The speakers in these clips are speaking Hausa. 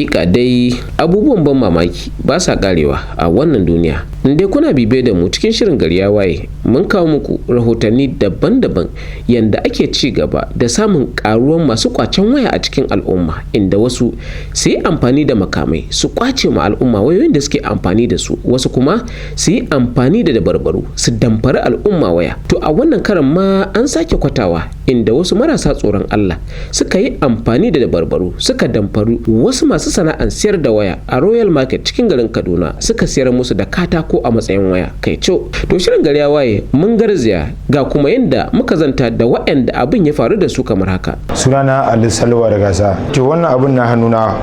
Hakika dai abubuwan ban mamaki ba sa karewa a wannan duniya. In dai kuna bibe da mu cikin shirin Gari Ya Waye, mun kawo muku rahotanni daban-daban yanda ake ci gaba da samun karuwan masu kwacen waya a cikin al'umma, inda wasu su yi amfani da makamai su kwace ma al'umma wayoyin da suke amfani da su, wasu kuma su yi amfani da dabarbaru su damfari al'umma waya. To a wannan karan ma an sake kwatawa, inda wasu marasa tsoron Allah suka yi amfani da dabarbaru suka damfari wasu masu sana'an siyar da waya a Royal Market cikin garin Kaduna, suka siyar musu da katako a matsayin waya. Kai co! To shirin Gari Ya Waye mun garzaya, ga kuma yadda muka zanta da waɗanda abin ya faru da su kamar haka. Sunana Ali Salwa da Gasa. To wannan abun na hannuna,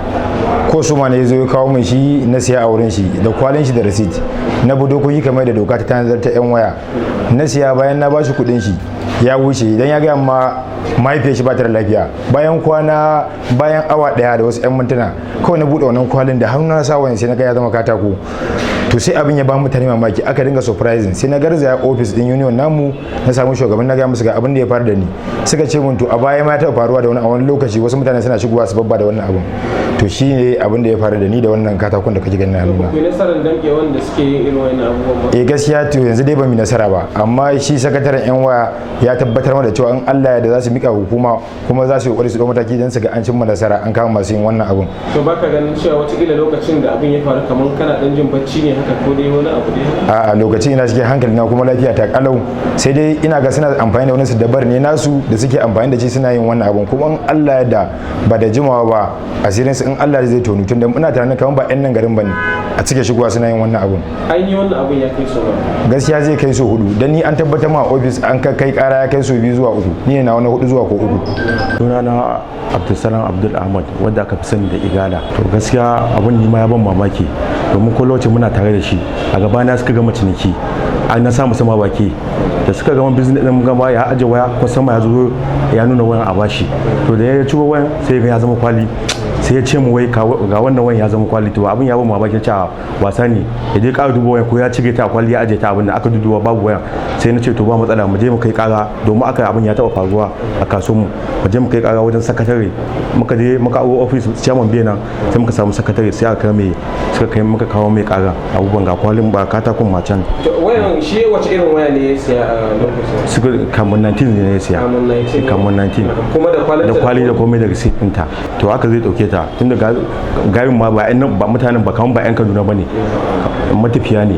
ko su ma ne ya zo ya kawo min shi, na siya a wurin shi da kwalin shi da receipt. Na bi dokoki kamar da doka ta tanadar ta yan waya, na siya. Bayan na bashi kuɗin shi, ya wuce idan ya gaya ma mahaifiyar shi ba ta da lafiya. Bayan kwana, bayan awa daya da wasu 'yan mintuna, kawai na buɗe wannan kwalin da hannu na sa wani, sai na ga ya zama katako. To sai abin ya ba mutane mamaki, aka dinga surprising. Sai na garzaya office din union namu, na samu shugaban, na gaya musu ga abin da ya faru da ni. Suka ce mun to a baya ma ya taɓa faruwa da wani a wani lokaci, wasu mutane suna shigowa su babba da wannan abin. To shi ne abin da ya faru da ni da wannan katakon da kake ganin na hannuna. Ku nasarar damke wanda suke yin irin wannan abubuwan ba? Eh, gaskiya to yanzu dai ba mu nasara ba, amma shi sakataren yan waya ya tabbatar mana da cewa in Allah ya da za su mika hukuma, kuma za su yi kokari su dau mataki don su ga an cimma nasara, an kama masu yin wannan abun. To baka ganin cewa watakila lokacin da abin ya faru kamar kana dan jin bacci ne haka, ko dai wani abu dai? A lokacin ina cikin hankali na kuma lafiya ta kalau. Sai dai ina ga suna amfani da wani su dabar ne nasu da suke amfani da shi suna yin wannan abun. Kuma in Allah ya da ba da jimawa ba asirin su in Allah zai tonu, tunda ina tunanin kamar ba yan nan garin bane a cike shigowa suna yin wannan abun. An yi wannan abun ya kai so nawa? Gaskiya zai kai so hudu, dan ni an tabbatar ma a ofis an kai kara ya kai so biyu zuwa uku, ni ne na wani hudu zuwa ko uku. Sunana Abdulsalam Abdul Ahmad, wanda aka fi sani da Igala. To gaskiya abun ni ma ya ban mamaki, domin ko lokacin muna tare da shi a gabana suka gama ciniki, an na samu sama baki da suka gama business din, gama ya aje waya ko sama ya zo ya nuna wayan a bashi. To da ya ciro wayan, sai ya zama kwali. Sai ya ce mu wai ga wannan wayan ya zama kwali. To abin ya ban mamaki, cewa wasa ne, ya je ƙara duba wayan ko ya cire ta a kwali ya aje ta. Abin da aka duduwa babu wayan. Sai na ce to ba matsala, mu je mu kai ƙara, domin aka abin ya taɓa faruwa a kasuwar mu. Mu je mu kai ƙara wajen sakatare. Muka je muka awo office chairman biya nan, sai muka samu sakatare, sai aka kai mai, suka kai, muka kawo mai ƙara abubuwan, ga kwalin ba katakon macen. To wayan shi wace irin waya ne ya siya a lokacin? Suka Camon 19 ne ya siya. Camon 19. Camon 19. Kuma da kwalin? Da kwali da komai da receipt ɗinta. To haka zai ɗauke ta, tunda garin ma ba yan ba mutanen ba, kaman ba yan Kaduna bane, matafiya ne,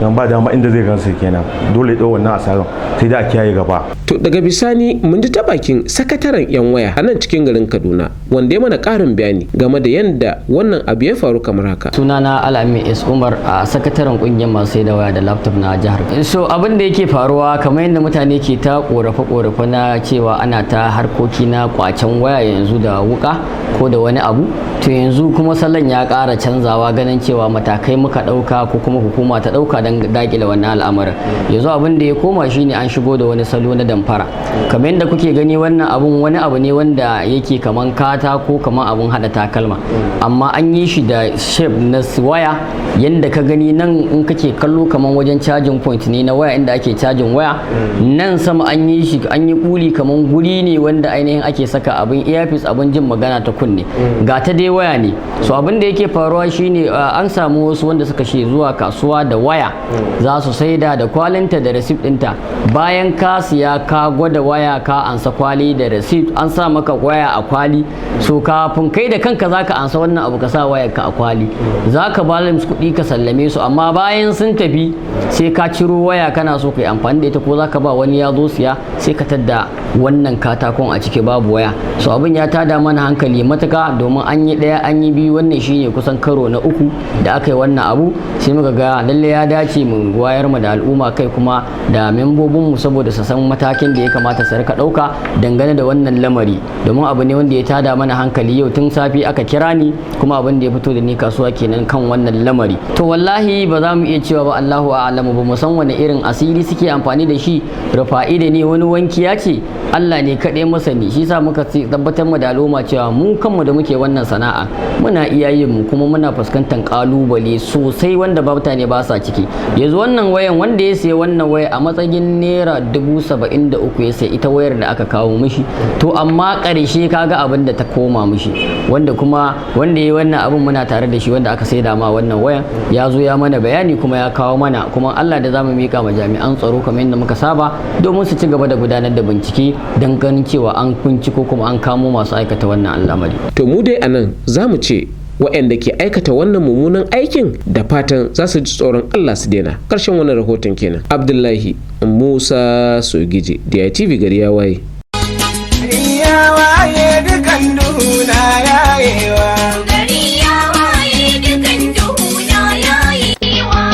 don ba dama inda zai gansu kenan. Dole ya ɗau wannan asarar, sai da a kiyaye gaba. To daga bisani mun ji ta bakin sakataren 'yan waya a nan cikin garin Kaduna, wanda ya mana ƙarin bayani game da yadda wannan abu ya faru kamar haka. Sunana Alami S Umar, a sakataren kungiyar masu sai da waya da laptop na jihar. So abin da yake faruwa, kamar yadda mutane ke ta korafe korafe na cewa ana ta harkoki na kwacen waya yanzu da wuka ko da wani abu, to yanzu kuma salon ya ƙara canzawa, ganin cewa matakai muka ɗauka ko kuma hukuma ta ɗauka don dakile wannan al'amarin. Yanzu abin da ya koma shine an shigo da wani salo na damfara. Kamar yadda kuke gani, wannan abun wani abu ne wanda yake kaman katako, kaman abun hada takalma, amma an yi shi da shape na waya. Yadda ka gani nan, in kake kallo, kaman wajen charging point ne na waya, inda ake cajin waya. Nan sama an yi shi, an yi kuli, kaman guri ne wanda ainihin ake saka abin earpiece, abin jin magana ta kunne. Ga ta dai waya ne. So abin da yake faruwa shine an samu wasu wanda suka she zuwa kasuwa da waya za su saida da kwalinta da receipt ɗinta. Bayan ka siya, ka gwada waya, ka ansa kwali da receipt, an sa maka waya a kwali. So kafin kai da kanka zaka ansa wannan abu, ka sa wayar ka a kwali, zaka ba musu kuɗi ka sallame su. Amma bayan sun tafi, sai ka ciro waya kana so ka yi amfani da ita, ko zaka ba wani ya zo siya, sai ka tadda wannan katakon a ciki, babu waya. So abin ya tada mana hankali matuka, domin an yi ɗaya, an yi biyu, wannan shine kusan karo na uku da aka yi wannan abu. Sai muka ga lalle ya dace mu wayar mu da al'umma kai, kuma da membobin mu, saboda su san matakin da ya kamata su rika ɗauka dangane da wannan lamari, domin abu ne wanda ya tada mana hankali. Yau tun safi aka kira ni, kuma abin da ya fito da ni kasuwa kenan kan wannan lamari. To wallahi ba za mu iya cewa ba, Allahu a'lamu. Ba mu san wani irin asiri suke amfani da shi, rufa'i da ne, wani wankiya ce. Allah ne kaɗai masani. Shi sa muka tabbatar mu da al'umma cewa mu kanmu da muke wannan sana'a muna iya yin mu, kuma muna fuskantar kalubale sosai wanda ba mutane ba sa ciki. Yanzu wannan wayan, wanda ya sayi wannan waya a matsayin ₦73,000 ya sayi ita wayar da aka kawo mishi. To amma ƙarshe kaga abin da ta koma mishi, wanda kuma wanda ya yi wannan abin muna tare da shi, wanda aka saida ma wannan wayan ya zo ya mana bayani kuma ya kawo mana. Kuma Allah da zamu mika ma jami'an tsaro kamar yadda muka saba, domin su ci gaba da gudanar da bincike don ganin cewa an binciko kuma an kamo masu aikata wannan al'amari. To mu dai anan za mu ce waɗanda ke aikata wannan mummunan aikin, da fatan za su ji tsoron Allah su daina. Ƙarshen wannan rahoton kenan. Abdullahi Musa Sogije, DITV, gari ya waye. Ya waye, dukan duhu na yayewa.